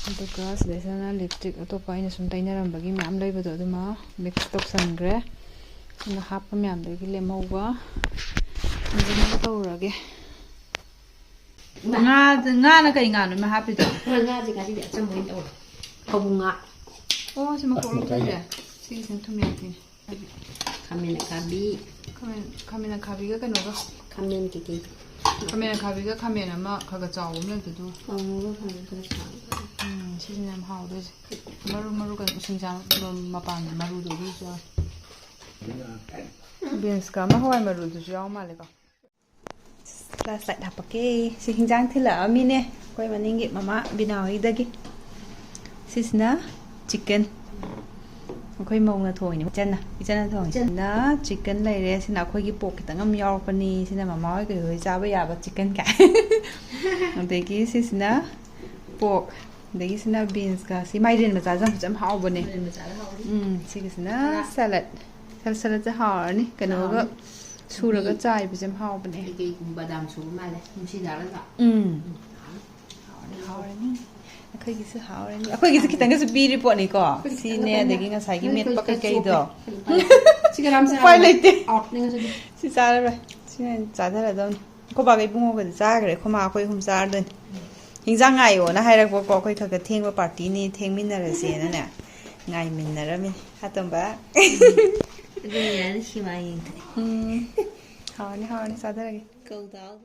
ꯑꯗꯨꯒ ꯁꯤꯗꯩꯁꯤꯗꯅ ꯂꯤꯞꯁꯇꯤꯛ ꯑꯇꯣꯞꯄ ꯑꯩꯅ ꯁꯨꯝ ꯇꯩꯅꯔꯝꯕꯒꯤ ꯃꯌꯥꯝ ꯂꯩꯕꯗꯣ, ꯑꯗꯨꯃ ꯃꯤꯛꯁ ꯇꯧꯁꯟꯈ꯭ꯔꯦ꯫ ꯑꯗꯨꯅ ꯍꯥꯞꯄ ꯃꯌꯥꯝꯗꯒꯤ ꯂꯦꯝꯍꯧꯕ ꯑꯗꯨꯃꯥꯏꯅ ꯇꯧꯔꯒꯦ꯫ ꯉꯥ, ꯉꯥꯅ ꯀꯩ ꯉꯥꯅꯣ ꯏꯃꯥ ꯍꯥꯞꯄꯤꯗꯣ? ꯉꯥꯁꯦ ꯉꯥꯔꯤꯗꯤ ꯑꯆꯝꯕ ꯑꯣꯏꯅ ꯇꯧꯔꯦ꯫ ꯐꯕꯧ ꯉꯥ꯫ ꯑꯣ, ꯁꯤ ꯃꯀꯣꯛ ꯂꯧꯊꯣꯛꯈ꯭ꯔꯦ꯫ ꯁꯤꯒꯤꯁꯤꯅ ꯊꯨꯝ ꯌꯥꯛꯄꯤꯅꯦ꯫ ꯈꯥꯃꯦꯟ ꯑꯈꯥꯕꯤ꯫ ꯈꯥꯃꯦꯟ, ꯈꯥꯃꯦꯟ ꯑꯈꯥꯕꯤꯒ ꯀꯩꯅꯣꯒ꯫ ꯈꯥꯃꯦꯟ ꯀꯩꯀꯩ? ꯈꯥꯃꯦꯟ ꯑꯈꯥꯕꯤꯒ ꯈꯥꯃꯦꯟ ꯑꯃ ꯈꯔ ꯈꯔ ꯆꯥꯎꯕ ꯑꯃ ꯂꯩꯕꯗꯨ꯫ ꯑꯉꯧꯕ ꯈꯥꯃꯦꯟ ꯈꯔ ꯆꯥꯎꯕ꯫ ꯎꯝ, ꯁꯤꯁꯤꯅ ꯌꯥꯝ ꯍꯥꯎꯗꯣꯏꯁꯦ꯫ ꯃꯔꯨ, ꯃꯔꯨ ꯀꯩꯅꯣ, ꯎꯁꯤꯡꯖꯥ ꯃꯄꯥꯟꯒꯤ ꯃꯔꯨꯗꯣ ꯑꯗꯨꯁꯨ ꯌꯥꯎꯋꯦ꯫ ꯕꯤꯟꯁꯀ ꯑꯃ ꯍꯋꯥꯏ ꯃꯔꯨꯗꯨꯁꯨ ꯌꯥꯎ ꯃꯥꯜꯂꯦꯀꯣ꯫ Flashlight ꯍꯥꯞꯄꯛꯀꯦ꯫ ꯁꯤ ꯍꯤꯟꯖꯥꯡ ꯊꯤꯜꯂꯛꯑꯃꯤꯅꯦ ꯑꯩꯈꯣꯏ ꯃꯅꯤꯡꯒꯤ ꯃꯃꯥ ꯕꯤꯅꯥ ꯍꯣꯏꯗꯒꯤ꯫ ꯁꯤꯁꯤꯅ chicken꯫ ꯑꯩꯈꯣꯏ ꯃꯧꯅ ꯊꯣꯡꯉꯤꯅꯦ, ꯏꯆꯟꯅ, ꯏꯆꯟꯅ ꯊꯣꯡꯉꯤ꯫ ꯁꯤꯅ chicken ꯂꯩꯔꯦ꯫ ꯁꯤꯅ ꯑꯩꯈꯣꯏꯒꯤ pork ꯈꯤꯇꯪ ꯑꯃ ꯌꯥꯎꯔꯛꯄꯅꯤ꯫ ꯁꯤꯅ ꯃꯃꯥ ꯍꯣꯏ ꯀꯩ ꯍꯣꯏ ꯆꯥꯕ ꯌꯥꯕ chicken ꯀꯥꯏ꯫ ꯑꯗꯒꯤ ꯁꯤꯁꯤꯅ pork꯫ ꯑꯗꯒꯤ ꯁꯤꯅ ꯕꯤꯟꯁꯀ꯫ ꯁꯤ ꯃꯥꯏꯔꯦꯟ ꯃꯆꯥꯁꯨ ꯌꯥꯝ ꯐꯖꯅ ꯍꯥꯎꯕꯅꯦ꯫ ꯃꯥꯏꯔꯦꯟ ꯃꯆꯥꯗ ꯍꯥꯎꯕꯅꯦ꯫ ꯎꯝ, ꯁꯤꯒꯤꯁꯤꯅ ꯁꯂꯠ꯫ ꯁꯂꯠꯁꯦ ꯍꯥꯎꯔꯅꯤ꯫ ꯀꯩꯅꯣꯒ ꯍꯥꯎꯔꯅꯤ꯫ ꯁꯨꯔꯒ ꯆꯥꯏꯕꯁꯦ ꯌꯥꯝ ꯍꯥꯎꯕꯅꯦ꯫ ꯀꯩꯀꯩ ꯕꯗꯥꯝ ꯁꯨꯕ ꯃꯥꯜꯂꯦ꯫ ꯅꯨꯡꯁꯤꯗꯥꯛꯂꯒ꯫ ꯎꯝ꯫ ꯎꯝ, ꯍꯥꯎꯔꯅꯤ꯫ ꯍꯥꯎꯔꯅꯤ, ꯍꯥꯎꯔꯅꯤ꯫ ꯑꯩꯈꯣꯏꯒꯤꯁꯨ ꯍꯥꯎꯔꯅꯤ꯫ ꯑꯩꯈꯣꯏꯒꯤꯁꯨ ꯈꯤꯇꯪꯒꯁꯨ ꯄꯤꯔꯤ ꯄꯣꯠꯅꯤꯀꯣ꯫ ꯑꯩꯈꯣꯏꯁꯨ ꯁꯤꯅꯦ, ꯈꯤꯇꯪ ꯑꯗꯒꯤ ꯉꯁꯥꯏꯒꯤ ꯅꯣꯏ ꯃꯦꯠꯄ ꯑꯩꯈꯣꯏꯁꯨ ꯀꯩꯀꯩꯗꯣ꯫ ꯆꯣꯞꯄꯦ꯫ ꯁꯤ ꯀꯅꯥꯝ ꯎꯄꯥꯏ ꯆꯥꯔꯔꯣꯏ꯫ ꯂꯩꯇꯦ꯫ Out ꯅꯦ ꯉꯁꯤꯗꯤ꯫ ꯁꯤ ꯆꯥꯔꯔꯣꯏ꯫ ꯁꯤꯅ ꯆꯥꯊꯔꯗꯧꯅꯤ꯫ ꯑꯩꯈꯣꯏ ꯕꯥꯒ ꯏꯕꯨꯡꯉꯣꯒꯗꯤ ꯆꯥꯈ꯭ꯔꯦ꯫ ꯑꯩꯈꯣꯏ ꯃꯥ ꯑꯩꯈꯣꯏ ꯑꯍꯨꯝ ꯆꯥꯔꯗꯣꯏꯅꯤ꯫ ꯍꯤꯟꯖꯥꯡ ꯉꯥꯏꯌꯣꯅ ꯍꯥꯏꯔꯛꯄꯀꯣ꯫ ꯑꯩꯈꯣꯏ ꯈꯔ ꯈꯔ ꯊꯦꯡꯕ party ꯅꯤ, ꯊꯦꯡꯃꯤꯟꯅꯔꯁꯦꯅꯅꯦ ꯉꯥꯏꯃꯤꯟꯅꯔꯝꯃꯤꯅꯤ꯫ ꯑꯇꯣꯝꯕ꯫ ꯑꯗꯨꯅ ꯌꯥꯅꯤ, ꯁꯤꯃꯥ ꯌꯦꯡꯗ꯭ꯔꯦ꯫ ꯎꯝ꯫ ꯍꯥꯎꯔꯅꯤ, ꯍꯥꯎꯔꯅꯤ, ꯆꯥꯊꯔꯒꯦ꯫ ꯀꯧ ꯇꯥꯎ꯫